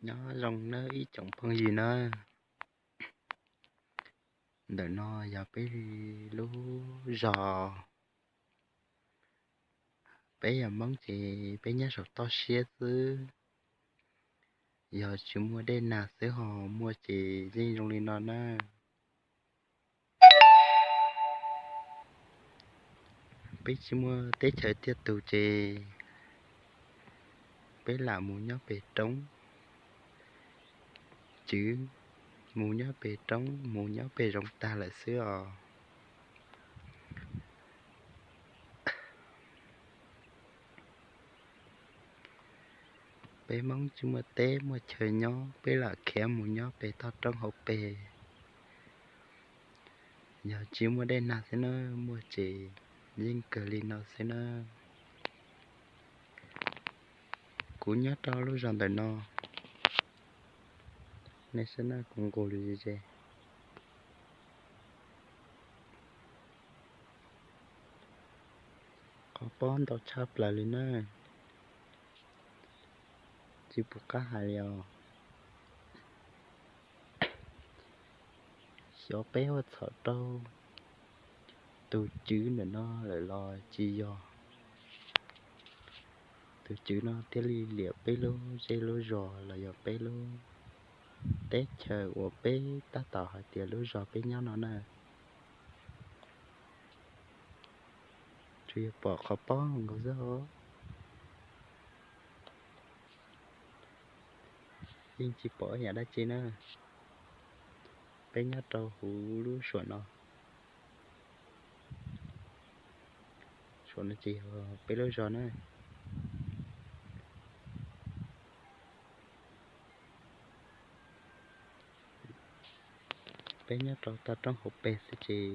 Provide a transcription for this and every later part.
Nyob zoo nawb ib tsoom phooj ywg na. Ntawm no yog peb lub zos. Peb yog Hmoob ces peb nyob saum toj siab xwb. Yog tsis muaj dej nag xwb, ho muaj ces yeej zoo li no na. Peb tsis muaj teb chaws tiaj tus ces peb lam mus nyob pem roob tswv, mus nyob pem roob, mus nyob pem zoov tag lawm xwb os. Peb Hmoob tsis muaj teb muaj chaw nyob, peb lam khiav mus nyob pem toj roob hauv pes. Yog tsis muaj dej nag xwb na, muaj ces yeej kawg li no xwb na. Kuv nyob rau lub zos ntawm no, nej saib na, kuv nqus lus ze ze. Qhov pob ntau tshaj plaws li na, tsis pom qab hais li os. Xyov peb ua txhaum rau tus tswv ntawm no lawm los tsis yog. Tus tswv no thiaj li liam peb lub zej lub zos los yog peb lub teb chaws uas peb tab tom hais tias lub zos peb nyob no na. Tsuas yog pom qhov pob nkaus xwb os. Yeej tsis pom ib yam dab tsi na. Peb nyob rau huv lub suam no. Suam no ces yog peb lub zos na. Peb nyob rau toj roob hauv pes xwb ces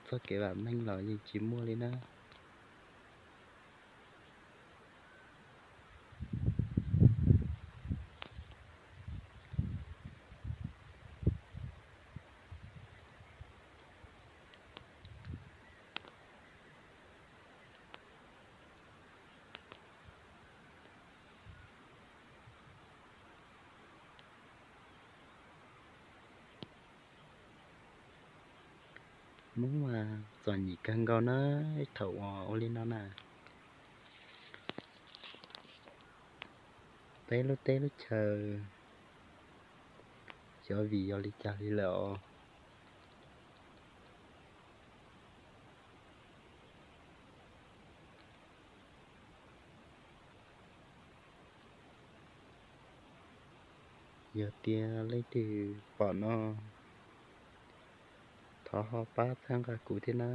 txoj kev vam meej los yeej tsis muaj li na. Hmoob mas txom nyem kawg nkaus na, thaum uas ua li no na. Peb lub teb lub chaw xyov vim yog li cas li lawm os. Yog tias leej twg pom no, thov ho pab txhawb nqa kuv thiab na.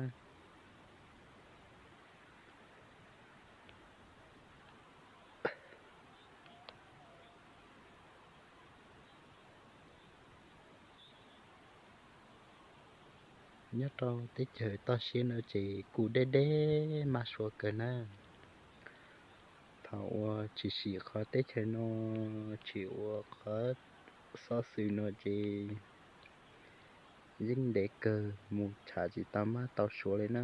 Nyob rau teb chaws toj siab no ces kuj deb deb maj suav kawg na. Thaum uas tsis sim qhov teb chaws no, tsis ua qhov xov xwm no ces yeej ntev kawg mus tsham tsis tau mab tau suav li na.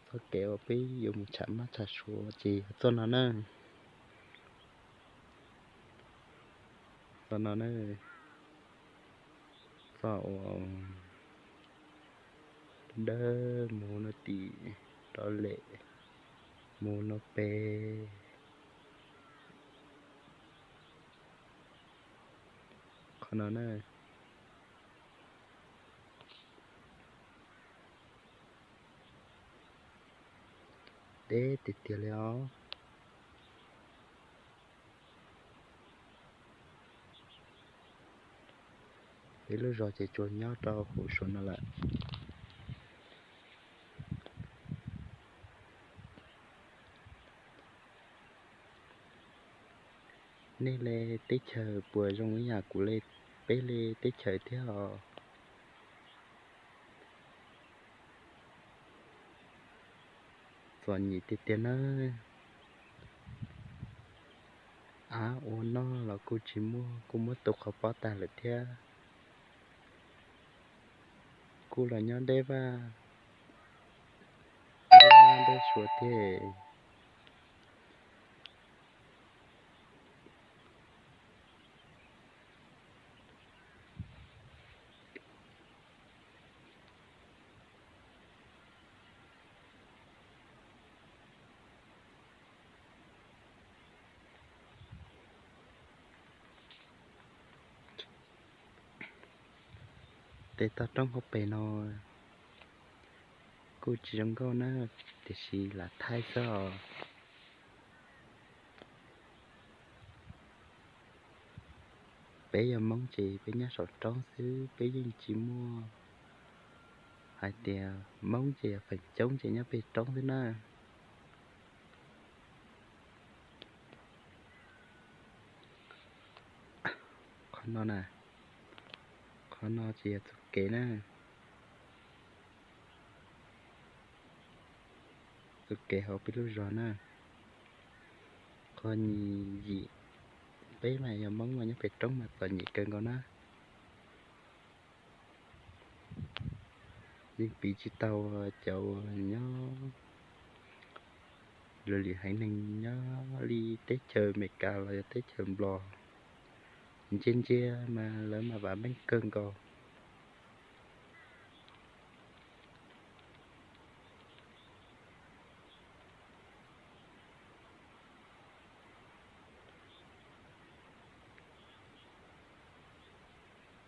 Txoj kev uas peb yuav mus tsham mab tsham suav ces yog txoj no na. Txoj no na, txoj uas dawb mus no tim rov lem mus no pem. Qhov no na, deb tiag tiag li os. Peb lub zos ces tsuas nyob rau hauv suav no lawm. Nej li teb chaws puas zoo ib yam kuv li, peb li teb chaws thiab os? Txom nyem tiag tiag nawb. Av ua noj los kuj tsis muaj, kuj muab tu qhov pob tag lawm thiab. Kuj los nyob deb vaj, deb Suav tiag. Tej toj roob hauv pes no kuj tsis zoo nkauj na, tiam sis lam thaij xwb os. Peb yog Hmoob ces peb nyob saum roob xwb, peb yeej tsis muaj hais tias Hmoob ces yog feem coob ces nyob pem roob xwb na. Qhov no na, qhov no ces yog txoj kev na, txoj kev hauv peb lub zos na. Qhov nyuam yim, peb mas yog Hmoob mas nyob pem roob mas txom nyem kawg nkaus na. Yeej piv tsis tau cov uas nyob lwm lwm haiv neeg nyob li teb chaws Amelikas los yog teb chaws Nplog, ntsia ntsia mas lawv mas vam meej kawg nkaus.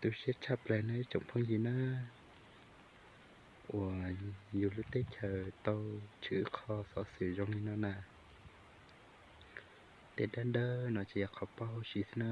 Tu siab tshaj plaws no ib tsoom phooj ywg na, uas yus lub teb chaws tau tshwm qhov xov xwm zoo li no na. Tej dawb dawb no ces yog qhov paub huv si xwb na.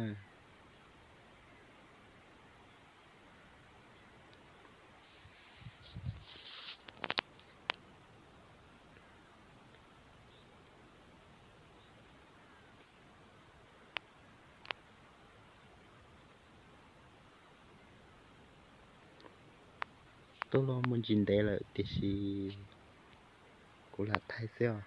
Tuaj los muaj ntsis ntev lawm tiam sis kuv lam thaij xwb os.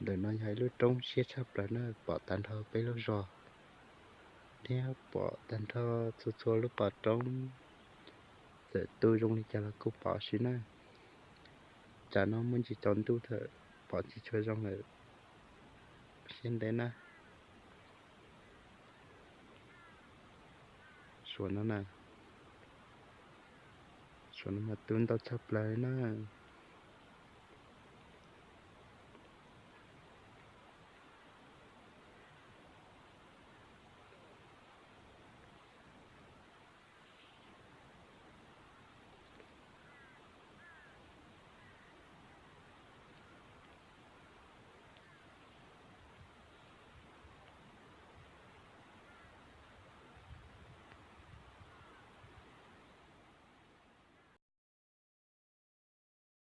Ntawm no yog ib lub roob siab tshaj plaws na, pom tag nrho peb lub zos thiab pom tag nrho txhua txhua lub pov roob. Txawm tu zoo li cas los kuj pom siab na. Tsam no muaj ntsis tsaus ntuj thiab pom tsis tshua zoo lawm, siab ntev na. Suav no na, suav no mas tu ntau tshaj plaws na.